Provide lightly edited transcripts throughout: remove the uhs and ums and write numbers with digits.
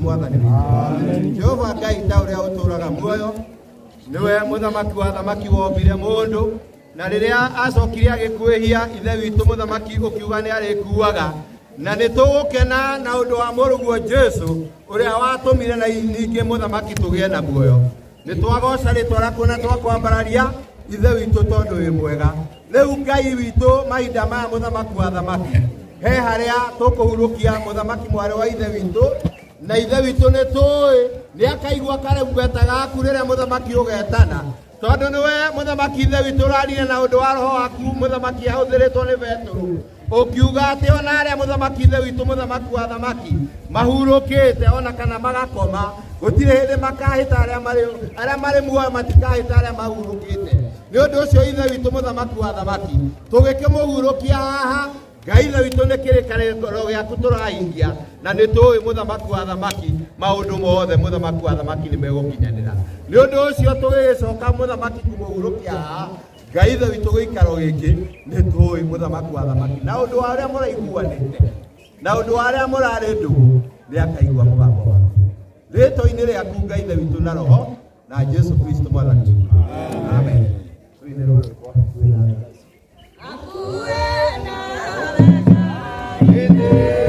Mwathani witũ. Jehova Ngai, ta ũrĩa ũtũũraga muoyo, nĩwe mũthamaki wa thamaki wombire mũndũ, na rĩrĩa acokire agĩkwĩhia, Ithe witũ mũthamaki ũkiuga nĩ arĩkuaga, na nĩ tũgũkena na ũndũ wa mũrũguo Jesu ũrĩa watũmire na ningĩ mũthamaki tũgĩe na muoyo. Nĩ twagoca rĩtwa rĩaku na twakwambararia, Ithe witũ, tondũ wĩ mwega. Rĩu Ngai witũ, mahinda maya, mũthamaki wa thamaki, he harĩa tũkũhurũkia mũthamaki mwarĩ wa Ithe witũ, na Ithe witũ nĩ tũĩ nĩ akaigua karumbeta gaku rĩrĩa mũthamaki ũgetana, tondũ nĩwe mũthamaki Ithe witũ ũrarire na ũndũ wa roho waku mũthamaki ahũthĩrĩtwo nĩ Betũrũ, ũkiuga atĩ ona arĩa mũthamaki Ithe witũ mũthamaki wa thamaki mahurũkĩte ona kana magakoma, gũtirĩ hĩndĩ makahĩta, arĩa marĩ muoyo matikahĩta arĩa mahurũkĩte. Nĩ ũndũ ũcio, Ithe witũ mũthamaki wa thamaki, tũgĩkĩmũhurũkia haha, Ngai Ithe witũ, nĩ kĩrĩkanĩro gĩaku tũrahingia, na nĩ tũĩ mũthamaki wa thamaki maũndũ mothe mũthamaki wa thamaki nĩ megũkinyanĩra. Nĩ ũndũ ũcio tũgĩgĩcoka mũthamaki kũmũhurũkia haha, Ngai Ithe witũ, gĩikaro gĩkĩ nĩ tũĩ mũthamaki wa thamaki na ũndũ wa ũrĩa mũraiguanĩte na ũndũ wa arĩa mũrarĩ ndũgũ nĩ akaigua mũgambo waku. Rĩtwa-inĩ rĩaku, Ngai Ithe witũ na roho na Jesu Kristo Mwathani witũ, amen. Tũine rwĩmbo rwĩna Hakuhĩ nawe Ngai.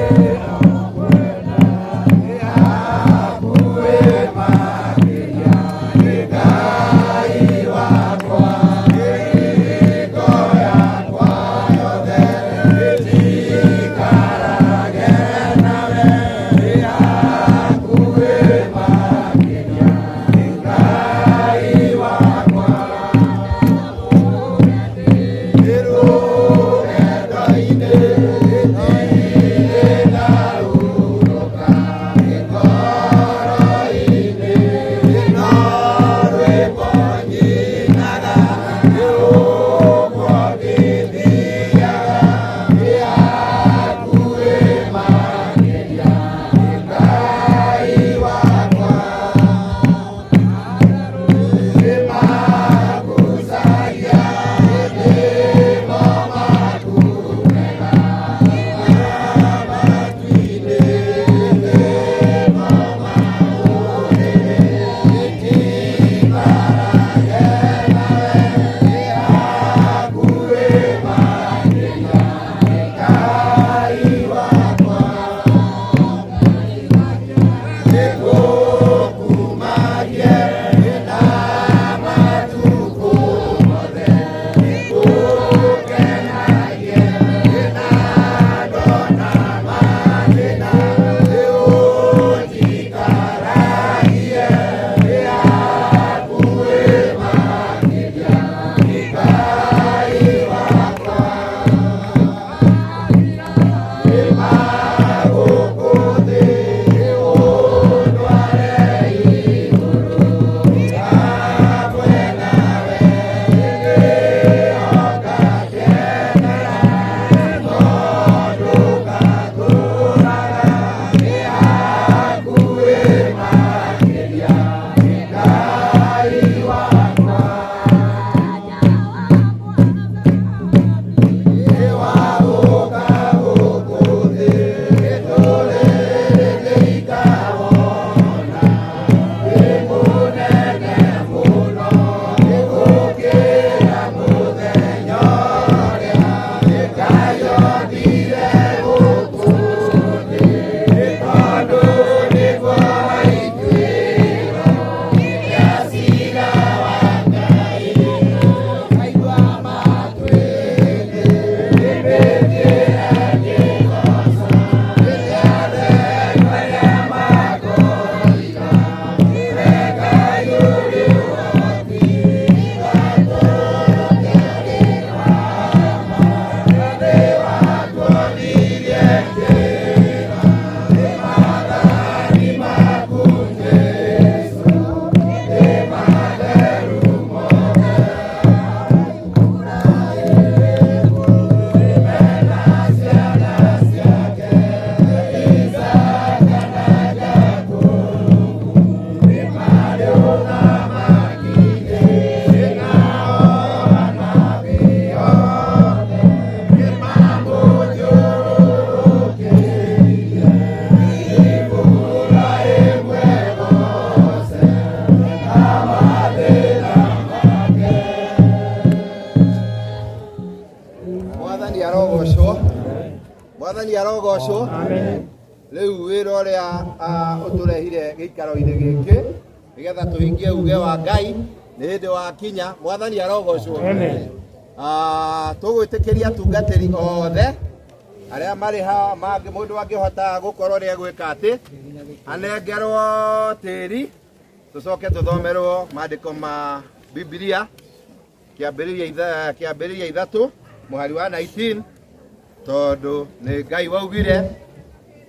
Arogocwo. Rĩu wĩra ũrĩa ũtũrehire gĩikaro-inĩ gĩkĩ nĩgetha tũhingie uge wa Ngai nĩ hĩndĩ wakinya. Mwathani arogocwo. Tũgwĩtĩkĩria atungatĩri othe arĩa marĩ haha mũndũ angĩhota gũkorwo nĩ egwĩka atĩ anengerwo tĩri tũcoke tũthomerwo maandĩko ma Bibilia kĩambĩrĩria 3 mũhari wa 19 tondũ nĩ Ngai waugire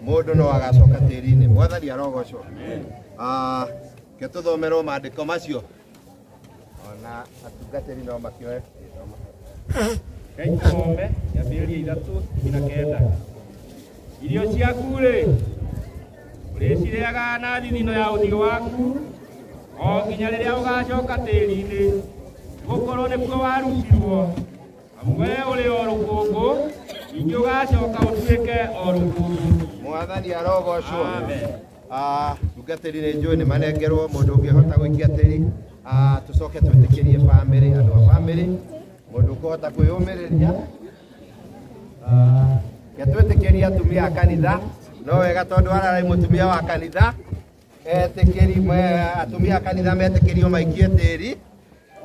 mũndũ no agacoka tĩri-inĩ. Mwathani arogocwo. Ke tũthomerwo maandĩko macio ona atungatĩri no makĩoe. Ngai tũthome kĩambĩrĩria 3 nginya 9. Irio ciaku-rĩ, ũrĩcirĩaga na thithino ya ũthiũ waku o nginya rĩrĩa ũgacoka tĩri-inĩ, nĩgũkorwo nĩkuo warutirwo. Amu we ũrĩ o rũkũngũ, ningĩ ũgacoka ũtuĩke o rũkũngũ. Mwathani arogocwo. Amen. Tungatĩri nĩ njũĩ nĩ manengerwo mũndũ ũngĩhota gũikia tĩri. Tũcoke twĩtĩkĩrie bamĩrĩ, andũ a bamĩrĩ, mũndũ ũkũhota kwĩyũmĩrĩria. Ke twĩtĩkĩrie atumia a kanitha, no wega tondũ ararĩ mũtumia wa kanitha, etĩkĩri atumia a kanitha metĩkĩrio maikie tĩri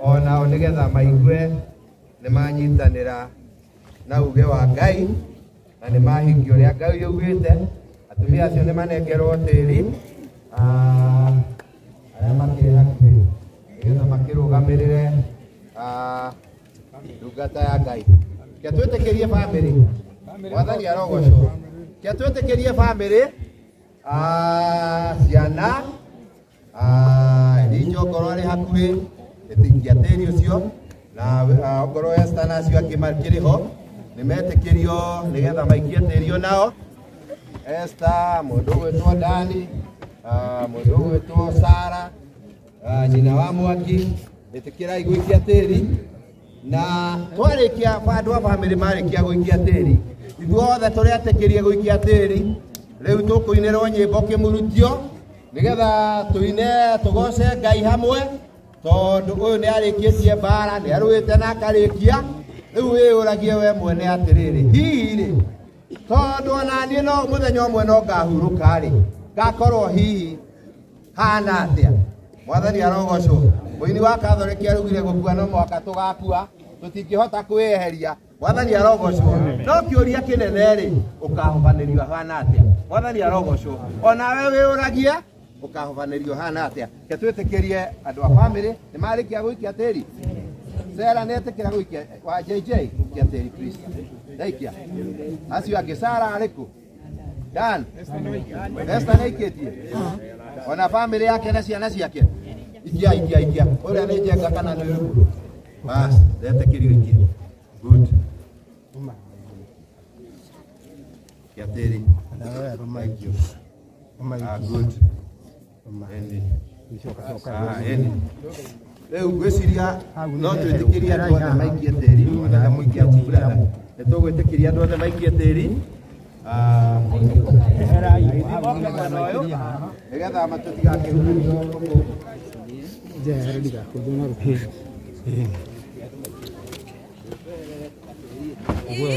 onao nĩgetha maigue nĩ manyitanĩra na uge wa Ngai na nĩ mahingia ũrĩa Ngai augĩte. Atumia acio nĩ manengerwo tĩri, arĩa makĩrĩ hakuhĩ nĩgetha makĩrũgamĩrĩre ndungata ya Ngai. Ke twĩtĩkĩrie bamĩrĩ. Mwathani arogocwo. Ke twĩtĩkĩrie bamĩrĩ, ciana, Elijah okorwo arĩ hakuhĩ ĩtĩkia tĩri ũcio na okorwo Esther na acio angĩ makĩrĩ ho nĩ metĩkĩrio nĩgetha maikie tĩri onao. Esther, mũndũ ũgwĩtwo Dani, mũndũ ũgwĩtwo Sara, nyina wa Mwangi, ĩtĩkĩrai gũikia tĩri. Na twarĩkia andũ a bamĩrĩ marĩkia gũikia tĩri, ithuothe tũrĩetĩkĩrie gũikia tĩri. Rĩu tũkũinĩrwo nyĩmbo kĩmurutio nĩgetha tũine tũgoce Ngai hamwe, tondũ ũyũ nĩ arĩkĩtie mbara, nĩ arũĩte na akarĩkia. Rĩu wĩyũragie we mwene atĩrĩrĩ, hihi rĩ, tondũ ona niĩ no mũthenya ũmwe no ngahurũka rĩ, ngakorwo hihi hana atĩa? Mwathani arogocwo. Mũini wa Catholic araugire gũkua no mũhaka tũgakua, tũtingĩhota kwĩyeheria. Mwathani arogocwo. No kĩũria kĩnene rĩ, ũkahobanĩrio hana atĩa? Mwathani arogocwo. Onawe wĩyũragie ũkahobanĩrio hana atĩa? Ke twĩtĩkĩrie andũ a bamĩrĩ nĩ marĩkia gũikia tĩri. Sera nĩ etĩkĩra gũikia wa JJ ikia tĩri please. Ndaikia. Acio angĩ Sara arĩ kũ? Dan. Esther nĩ aikĩtie. Ona bamĩrĩ yake na ciana ciake. Ikia ikia ikia. Ũrĩa nĩ njenga kana nĩ ũrĩkũ? Bas, ndetĩkĩrio ikie. Good. Ikia tĩri. Thank you. Good. Eni. Eni. Rĩu ngwĩciria no twĩtĩkĩrie andũ othe maikie tĩri, ona mũikia brother. Nĩ tũgwĩtĩkĩria andũ othe maikie tĩri. Moke mwena ũyũ nĩgetha tũtigakĩhurio rũkũngũ. Igua